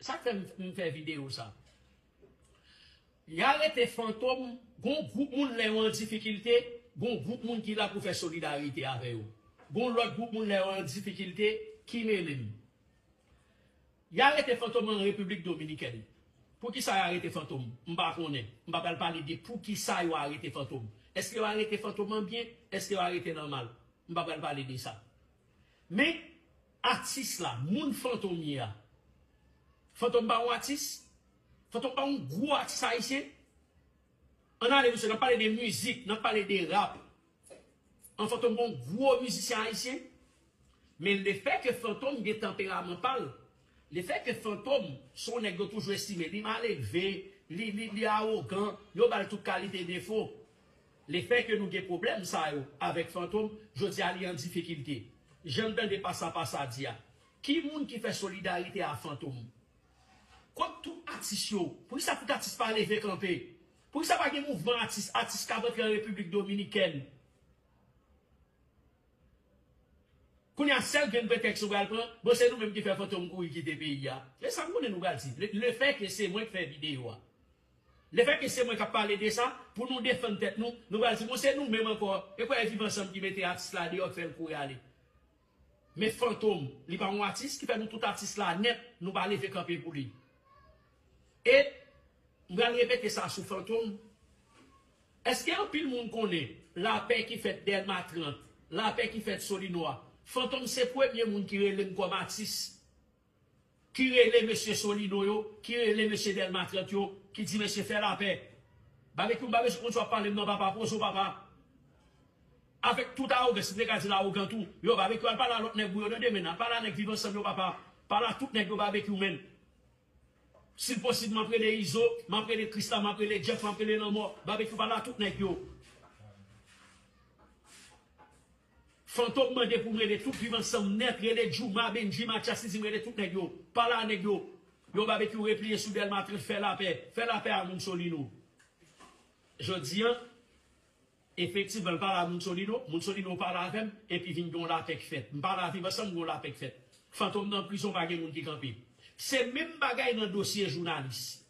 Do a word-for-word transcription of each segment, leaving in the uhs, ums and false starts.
Sa k fè m, m fè videyo sa. Y arete Fantom, gon gwoup moun lè yo an difikilte, gon gwoup moun ki la pou fè solidarite avè yo. Gon lòt gwoup moun lè yo an difikilte ki mele m. Y arete Fantom an Repiblik Dominikèn. Poukisa y arete Fantom? M pa konnen. M pa pral pale de poukisa yo arete Fantom. Èske yo arete Fantom an byen? Èske yo arete l an mal? M pa pral pale de sa. Men, atis la, moun Fantom ye a. Fantom pa yon atis? Fantom pa yon gwo atis ayisyen? Ann ale, mesye, n ap pale de mizik, n ap pale de rap. An Fantom pa yon gwo mizisyen ayisyen? Men lefètke Fantom gen tanperaman pa l, lefètke Fantom se yon nèg yo toujou estime li malelve, li, li, li awogan, yo ba l tout kalite defo. Lefètke nou gen pwoblèm sa yo avèk Fantom, jodi a li an difikilte. Jan n tande Pasa Pasa di a, ki moun ki fè solidarite a Fantom? Kot tout atis yo? Poukisa tout atis pa leve kanpe? Poukisa pa gen mouvman atis, atis k ap antre an Repiblik Dominikèn? Kounye a, sèl grenn pretèks nou pral pran, bon, se nou menm ki fè Fantom kouri kite peyi a. E sa m konnen nou pral di. Le, lefètke se mwen k fè videyo a. Lefètke se mwen k ap pale de sa, pou nou defann tèt nou, nou pral di, bon, se nou menm ankò. E kwè e Viv Ansanm ki mete atis la deyò, k fè l kouri ale. Men Fantom, li pa yon atis, ki fè nou tout atis la nèt, nou pa leve kanpe pou li. E m pral repete sa sou Fantom. Èske anpil moun konnen lapè ki fèt Dèlma trant, lapè ki fèt Solino a? Fantom se premye moun ki rele m kòm atis, ki rele mesye Solino yo, ki rele mesye Dèlma trant yo, ki di mesye fè lapè. Babekyou, m pa bezwen konn sa w ap pale m nan, papa, poze w, papa. Avèk tout awogans, m te ka di l awogan tou. Yo, Babekyou, al pale a lòt nèg ou yo nan demen, al pale a nèg Viv Ansanm yo, papa. Pale a tout nèg yo, Babekyou, menn. Si l posib, m ap rele Izo, m ap rele Krisla, m ap rele Jeff, m ap rele Lanmò, Babekyou, pale a tout nèg yo. Fantom mande pou m rele tout Viv Ansanm nèt, rele Djouma, Bendji, Matyas, li di m rele tout nèg yo. Pale a nèg yo. Yo, Babekyou, repliye sou Dèlma trant, fè lapè. Fè lapè a moun Solino. Jodi a, efektivman, l pale a moun Solino, moun Solino pale avè m, epi vin gen yon lapè k fèt. M pale a Viv Ansanm, gen yon lapè k fèt. Fantom nan prizon, pa gen moun ki kanpe. Se menm bagay nan dosye jounalis.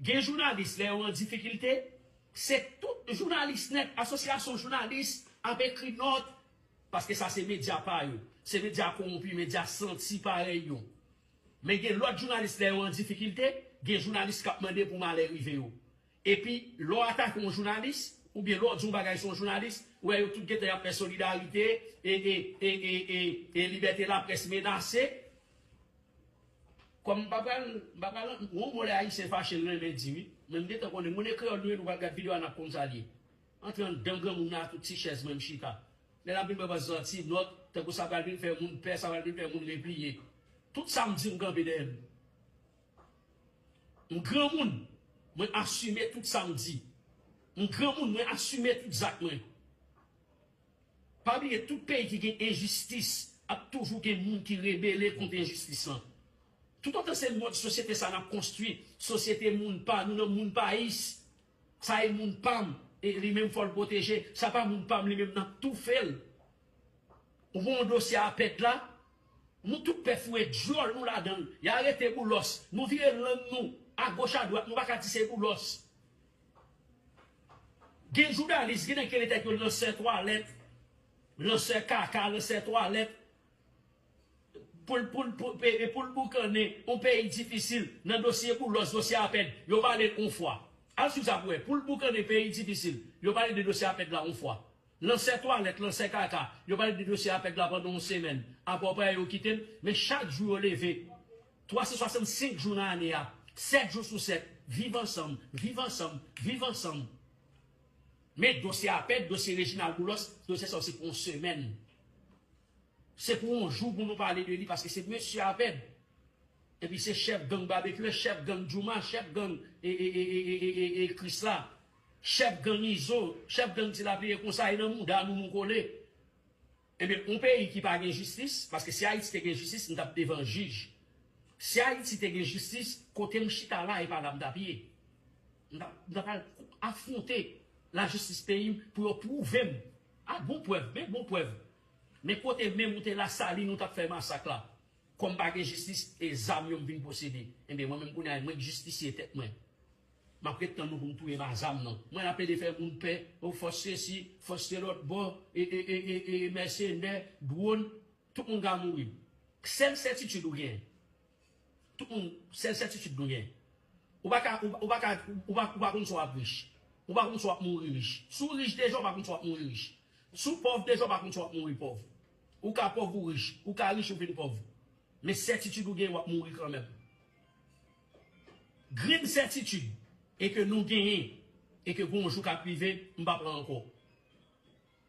Gen jounalis, lè yo an difikilte, se tout jounalis nèt, asosyasyon jounalis ap ekri nòt, paske sa se medya pa yo. Se medya kowonpi, medya santi parèy yo. Men gen lòt jounalis, lè yo an difikilte, gen jounalis k ap mande pou malè rive yo. Epi, lè w atake yon jounalis, oubyen lè w di yon bagay sou yon jounalis, ou wè yo tout gentan y ap fè solidarite, e, e, e, e, e, e libète laprès menase. Kòm m pa pral, m pa pral, gon mo lè Ayisyen fache, l renmen di, wi. Men m gentan konnen, moun e kreyòl nou ye, nou pral gad videyo a, n ap konn sa l ye. Antre anndan granmoun nan ak tout ti chèz mwen m chita. Lè l ap vin mwen pran zanti nòt, tankou sa pral vin fè moun pè, sa pral vin fè moun repliye. Tout sa m di, m kanpe dèyè l. M granmoun, mwen asime tout sa m di. M granmoun, mwen asime tout zak mwen. Pa bliye, tout peyi ki gen enjistis, ap toujou gen moun ki rebele kont enjistis lan. Toutotan se mòd sosyete sa n ap konstwi, sosyete moun pa nou nan moun payis, sa e moun pa m, e li menm fò l pwoteje, sa pa moun pa m, li menm n ap toufe l. Ou wè yon dosye apèd la, nou tout pè foure dyòl nou ladan l. Y arete Boulos, nou vire lang nou agoch adwat, nou pa ka di se Boulos. Gen jounalis, gen nèg ki rele tèt yo lansè twalèt, lansè kaka, lansè twalèt. Pou l, pou l, pou, e, e pou l boukannen yon peyi difisil nan dosye Boulos, dosye apèd, yo pale l yon fwa. Al swiv sa pou wè. Pou l boukannen peyi difisil, yo pale de dosye apèd la yon fwa. Lansè twalèt, lansè kaka, yo pale de dosye apèd la pandan yon semèn. Apre, apre yo kite l, men chak jou yo leve, twa san swasannsenk jou nan ane a, sèt jou sou sèt, Viv Ansanm, Viv Ansanm, Viv Ansanm. Men dosye apèd, dosye Reginald Boulos, dosye sa yo se pou yon semèn. Se pou yon jou pou nou pale de li, paske se mesye apèd. Epi se chèf gang Babekyou, chèf gang Djouma, chèf gang e, e, e, e, e, e, e, e Krisla, chèf gang Izo, chèf gang Ti Lapliye konsa, e nan mouda nou nou kole. Ebyen, yon peyi ki pa gen jistis, paske si Ayiti te gen jistis, m t ap devan jij. Si Ayiti te gen jistis, kote m chita la, e pa la m t ap ye. M t ap, m t ap al afwonte lajistis peyi m pou yo pwouve m. A bon prèv, men bon prèv. Men kote menm ou te Lasalin, ou t ap fè masak la. Kòm pa gen jistis, e zam yo m vin posede. Enben, mwen menm kounye a, mwen k jistisye tèt mwen. M ap ret tann nou pou m touye m a zam nan. Mwen ap plede fè moun pè, o fòs sesi, fòs se lòt bò, e, e, e, e, e, mèsenè, dwòn, tout moun ka mouri. Sèl sètitid ou gen. Tout moun, sèl sètitid nou gen. Ou pa ka, ou, ou pa ka, ou pa, ou pa konn si w ap rich. Ou pa konn si w ap mouri rich. Si w rich deja, ou pa konn si w ap mouri rich. Si w pòv deja, ou pa konn si w ap mouri pòv. Ou ka pòv ou rich. Ou ka rich ou vin pòv. Men sètitid ou gen, w ap mouri kanmenm. Grenn sètitid e ke nou genyen, e ke gon jou k ap rive, m pa pran ankò.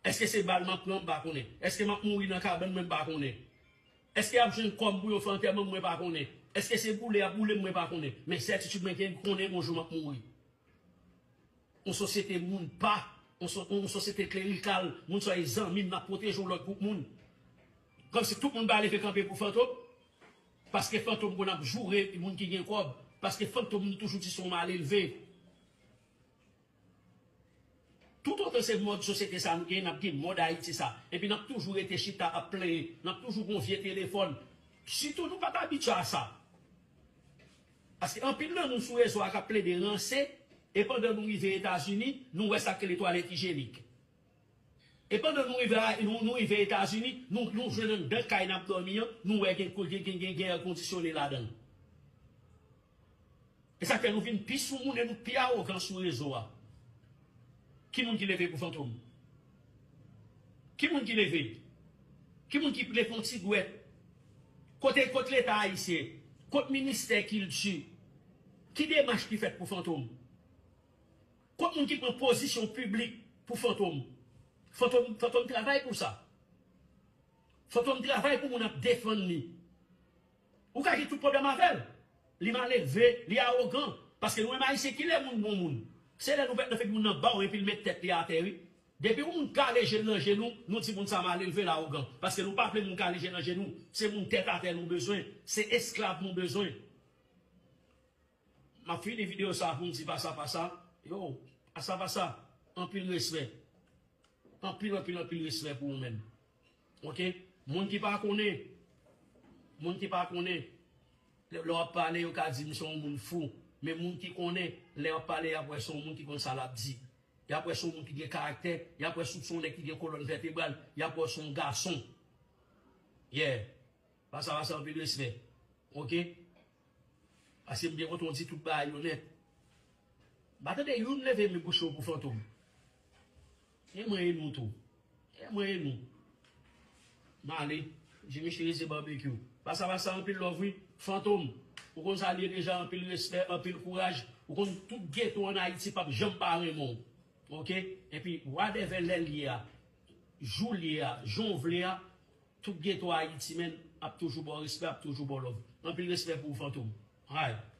Èske se bal m ap pran, m pa konnen. Èske m ap mouri nan kabann mwen, m pa konnen. Èske y ap jwenn kòb pou yo fè antèman m, mwen pa konnen. Èske se boule y ap boule m, mwen pa konnen. Men sètitid mwen gen, konnen yon jou m ap mouri. Yon sosyete moun pa, yon so-, yon sosyete klerikal, moun sa e zanmi m, n ap pwoteje yon lòt gwoup moun. Kòmsi tout moun pa leve kanpe pou Fantom. Paske Fantom konn ap joure moun ki gen kòb. Paske Fantom nou toujou di se yon malelve. Toutotan se mòd sosyete sa nou gen, n ap gen mòd Ayiti sa. Epi n ap toujou rete chita ap plenyen. N ap toujou gon vye telefòn. Sitou nou pa t abitye a sa. Paske anpil nan nou sou rezo a k ap plede ranse, e pandan nou rive Etazini, nou wè sa k rele twalèt ijenik. E pandan nou rive a, nou, nou rive Etazini, nou, nou jwenn anndan kay n ap dòmi an, nou wè gen, gen, gen, gen, gen èkondisyone ladan l. E sa k fè nou vin pi soumoun e nou pi awogan sou rezo a. Ki moun ki leve pou Fantom? Ki moun ki leve? Ki moun ki leve yon ti dwèt? Kote, kot Leta ayisyen? Kot ministè kilti? Ki demach ki fèt pou Fantom? Kot moun ki pran pozisyon piblik pou Fantom? Fantom, Fantom travay pou sa. Fantom travay pou moun ap defann li. Ou ka gen tout pwoblèm avè l. Li malelve, li awogan. Paske nou menm Ayisyen, kilè moun bon moun? Se lè nou pèt nan figi moun nan ba w epi l met tèt li atè, wi. Depi yon moun kale je l nan je nou, nou di moun sa malelve, l awogan. Paske nou pa vle moun kale je l nan je nou. Se moun tèt atè nou bezwen. Se esklav nou bezwen. M ap fini videyo sa a pou m di pasa pasa. Yo, pasa pasa, anpil respè. Anpil, anpil, anpil respè pou ou menm. Oke? Moun ki pa konnen, moun ki pa konnen, lè, lè w ap pale, yo ka di m se yon moun fou. Men moun ki konnen, lè y ap pale, y ap wè se yon moun ki konn sa l ap di. Y ap wè se yon moun ki gen karaktè, y ap wè se yon nèg ki gen kolòn vètebral, y ap wè se yon gason. Yeah. Pasa pasa, anpil respè. Oke? Paske m byen kontan w di tout bagay yo nèt. M pa tande youn leve men bouch yo pou Fantom. E mwen e nou tou. E mwen e nou. M ale. Jimmy Cherizier Barbecue. Pasa pasa, anpil love wi. Fantom, ou konn sa l ye deja, anpil respè, anpil kouraj. Ou konn tout geto ann Ayiti p ap janm pa renmen w. Oke? Epi, whatever lè l ye a, jou l ye a, jan w vle a, tout geto Ayiti, menn, ap toujou ba w respè, ap toujou ba w love. Anpil respè pou ou, Fantom. Alright.